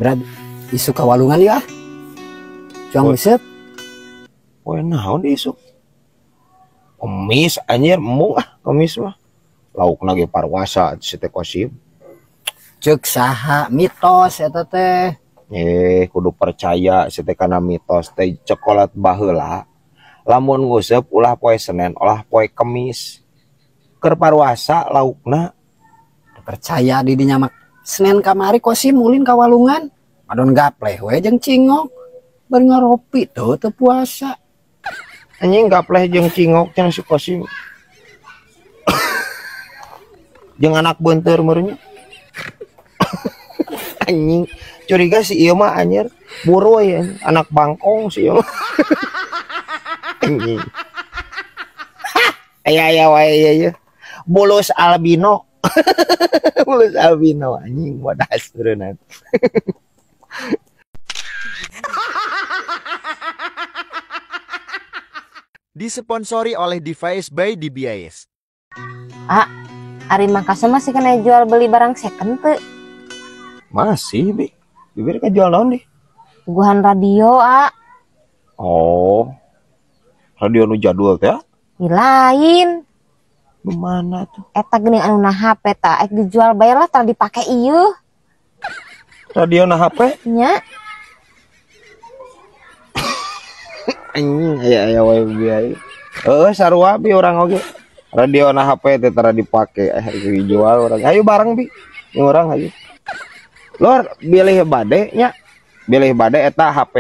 Brad, isu kawalungan ya. Cuang besep. Poe naon isuk? Kemis anjir embung ah kemis mah. Laukna ge parwasa si teh Kosim. Ceuk saha mitos eta teh. Kudu percaya si teh kana mitos teh cokolat baheula. Lamun nguseup ulah poe Senin, ulah poe Kemis. Keur parwasa laukna. Percaya di dinya mah. Senin kamari Kosim ulin ka walungan. Madon gapleh we jeung cingok. Bari ngaropi tuh teu puasa. Anjing gapleh jeung cingok cenah si Kosim. Jeung anak beunteur meureunnya. Anjing curiga si ieu mah anjir buruy anak bangkong si ieu mah. Anjing. Aya wae ieu. Bulus albino. Bulus albino anjing bodas meureunna. Disponsori oleh Device by DBIS. Ah, ari Mangkasa masih kena jual beli barang second teu? Masih, Bi. Bibir kan jual naon deh? Guhan radio, ah. Oh. Radio nu jadul teh? Di lain. Nu mana tuh? Eta geuning anu na HP ta, ek dijual bae lah tara dipake ieu. Radio na HP? Nya. Anjing aya wae biai. Heeh, sarua bi urang oge. Radio na HP teh tara dipake, dijual urang. Ayo bareng bi. Jeung urang ayo. Lur, bilih bade nya. Bilih bade eta HP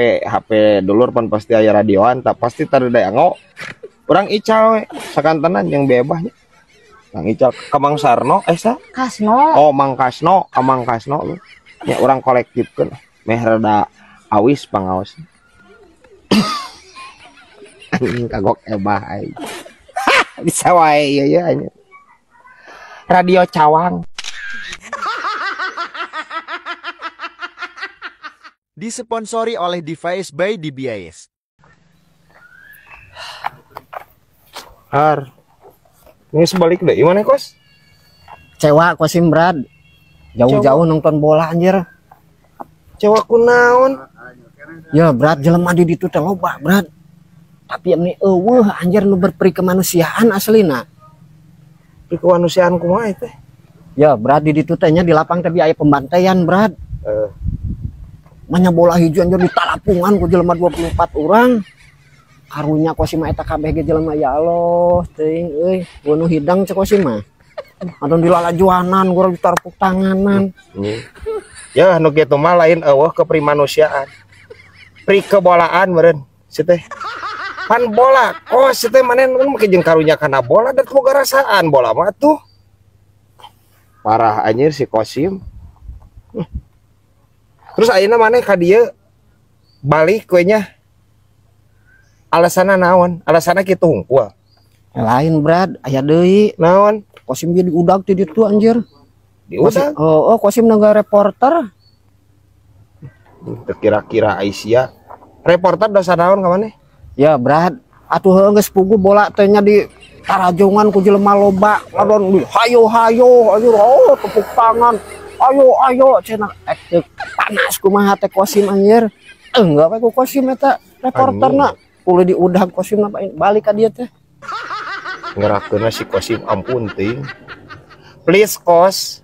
dulur pan pasti aya radioan, tak pasti tara dayango. Urang ical we sakantenan jeung bebah nya. Kang Ical ka Mang Sarno sa? Kasno. Oh, Mang Kasno, ka Mang Kasno lu. Nya urang kolektifkeun meh rada awis pangaos. Anjing kagok ebah aing. Bisa wae ieu ya anjing. Radio Cawang. Disponsori oleh Device by DBIS. Har. Ini sebalik deh, gimana Kos? Cewa Kosim Brad. Jauh-jauh nonton bola anjir. Cewa kunaon? Ya Brad, jelema di ditu teh loba Brad. Tapi ini eueuh anjir nu berperi kemanusiaan aslina. Peri kemanusiaan kumaha teh? Ya Brad, di ditu teh nya di lapang teh aya pembantaian Brad. Manya bola hiji anjir di talapungan ku jelema 24 orang. Karunya Kosim eta kabeh ge jelema ya Allah teuing euy, bunuh hidang cek Kosim mah. Anu dilalajuanan gua ditarpuk tanganan. Ya nu kitu mah lain eueuh keprimanusiaan. Pri kebolaan meureun si teh. Pan bola kos si teh maneh nu make jeung karunya kana bola da boga rasaan bola mah tuh. Parah anjir si Kosim. Terus ayeuna maneh ka dieu balik we nya. Alasanna naon? Alasanna kitu hungkul. Lain Brad, aya deui. Naon? Kosim ge diudag ti ditu anjir. Diudag? Oh, Kosim nangga reporter. Teu kira-kira Aisyah. Reporter dosa naon ka maneh? Ya Brad, atuh heuh geus pugu bola teh nya di tarajongan ku jelema loba, ngadon hayo-hayo anjir, oh tepuk tangan. Ayo ayo cenah ek panas kumaha teh Kosim anjir. Enggak we ku Kosim eta reporterna. Kudu diudag Kosim balik ka dieu teh. Ngerakeunna si Kosim ampun teuing. Please Kos.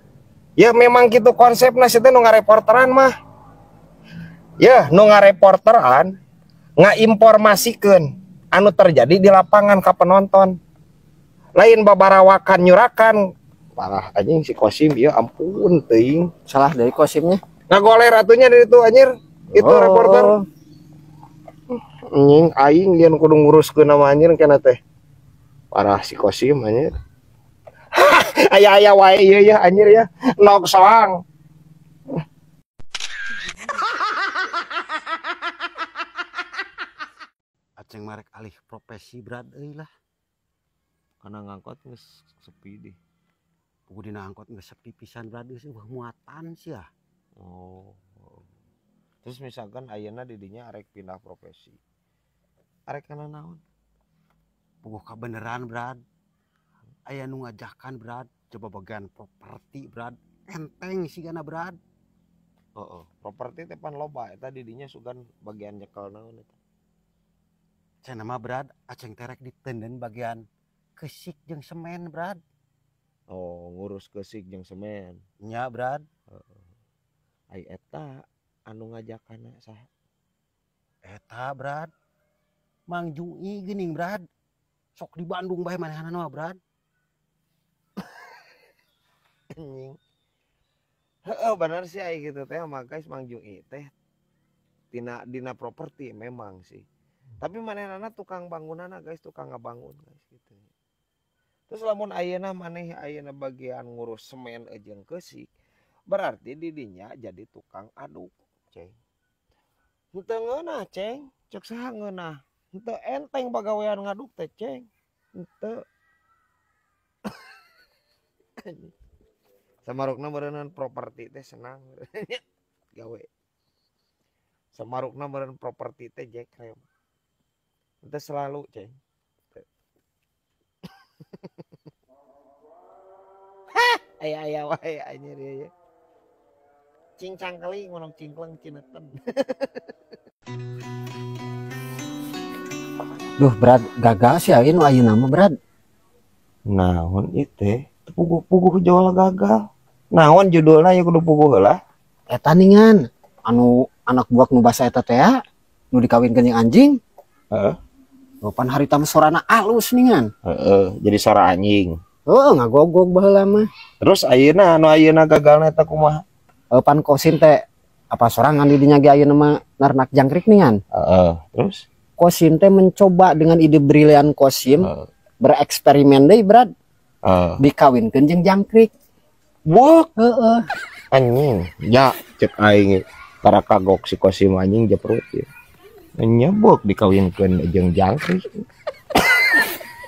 Ya memang kitu konsepna si teh nu ngareporteran mah. Ya nu ngareporteran ngainformasikeun anu terjadi di lapangan ka penonton. Lain babarawakan nyurakan. Parah anjing si Kosim ya ampun teuing. Salah dari Kosimnya. Ngagoler atunya dari itu anjir. Itu reporter. Anjing aing lian kudu nguruskeun nama anjir kana teh. Parah si Kosim anjir. Aya-aya wae ieu ya anjir ya. Nog soang. Aceng marek alih profesi Brad euy lah. Kana ngangkot geus sepi deh. Pugu dina angkot geus sepi pisan Brad geus eueuh muatan sia. Oh. Terus misalkan ayeuna di dinya arek pindah profesi. Arek kana naon? Puguh kabeneran Brad. Aya nu ngajakan Brad, coba bagian properti Brad, enteng sigana Brad. Heeh, properti teh pan loba eta di dinya sugan bagian nyekel naon eta. Cenah mah Brad, aceng terek ditenden bagian kesik jeung semen, Brad. Oh, ngurus kesik jeung semen. Nya, Brad. Heeh. Ai eta anu ngajakana saha? Eta, Brad. Mang Jui geuning, Brad. Sok di Bandung bae manehna mah, Brad. Anjing. Heeh, bener sih ai kitu teh mah guys, Mang Jui teh dina properti memang sih. Tapi manehna tukang bangunanna guys, tukang ngabangun guys gitu. Terus lamun ayeuna maneh ayeuna bagian ngurus semen jeung keusik, berarti di dinya jadi tukang aduk, Ceng. Henteu ngeunah, Ceng. Cek saha ngeunah? Henteu enteng pagawean ngaduk teh, Ceng. Henteu. Samarukna meureunnan properti teh senang gawe. Samarukna meureun properti teh jekrem. Henteu selalu, Ceng. Aya-aya wae anjir ieu. Cincang keling manok cingkleng cineten. Duh, Brad, gagal sih ayeuna ayeuna mah, Brad. Naon ieu teh? Puguh-puguh jual gagal. Naon judulna ya kudu puguh heula. Eta ningan anu anak buah nu basa eta teh nu dikawinkeun jeung anjing. Heeh. Pan harita mah sorana alus ningan. Heeh, jadi sora anjing. Heeh, ngagogog baheula mah. Terus ayeuna anu ayeuna gagalna eta kumaha? Pan Kosim teh apa sorangan di dinya ge ayeuna mah narnak jangkrik ningan. Heeh, terus Kosim teh mencoba dengan ide brilian Kosim bereksperimen deui, Brad. Dikawinkeun jeung jangkrik. Buak. Heeh. Anjing, nya cek aing tara kagok si Kosim anjing jeprut ieu. Nya buak dikawinkeun jeung jangkrik.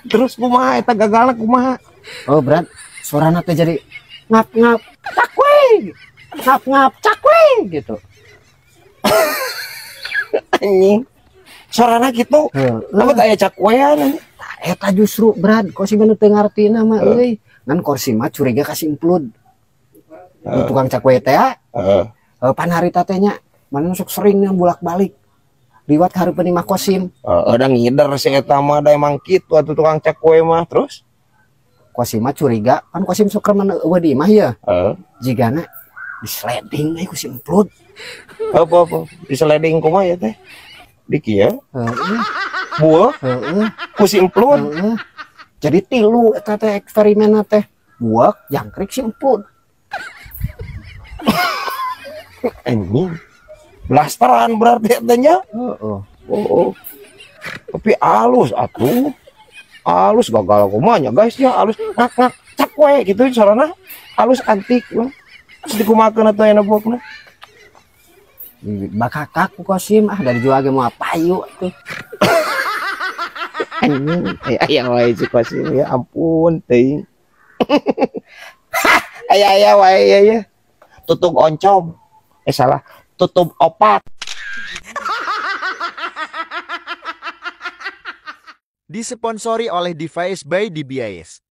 Terus kumaha eta gagalna kumaha? Oh, Brad, suarana teh jadi ngap-ngap cakwe. Ngap-ngap cakwe gitu. Anjing. Suarana gitu. Apa teh aya cakwean anjing? Eta justru, Brad, Kosim nu teu ngartina mah euy. Ngan Kosim mah curiga ka si Implud. Tukang cakwe teh. Heeh. Pan harita teh nya mana sok sering nya bolak-balik. Liwat ka hareupeun imah Kosim. Heeh, da ngider si eta mah da emang kitu atuh tukang cakwe mah. Terus Kosim mah curiga, pan Kosim sok keur eueuh di imah ya. Heeh. Jigana disleding we ku si Implud. Apa-apa? Disleding kumaha ya teh? Di kieu? Heeh. Buah? Heeh. Ku si Implud. Heeh. Jadi tilu eta teh eksperimenna teh. Buak, jangkrik si Implud. Anjing. Blasteran berarti eta nya. Heeh. Oh. Tapi alus atuh. Alus gagal kumaha nya guys ya, alus ngak-ngak cak we gitu sarana. Alus antik we. Terus dikumakeun atuh aya buakna. Bakakak ku Kosim ah dari jual ge moal payu atuh. Anjing, aya wae si Kosim ya ampun teuing. Aya wae ya ya. Tutup oncom. Salah, tutup opat. Disponsori oleh Device by DBIS.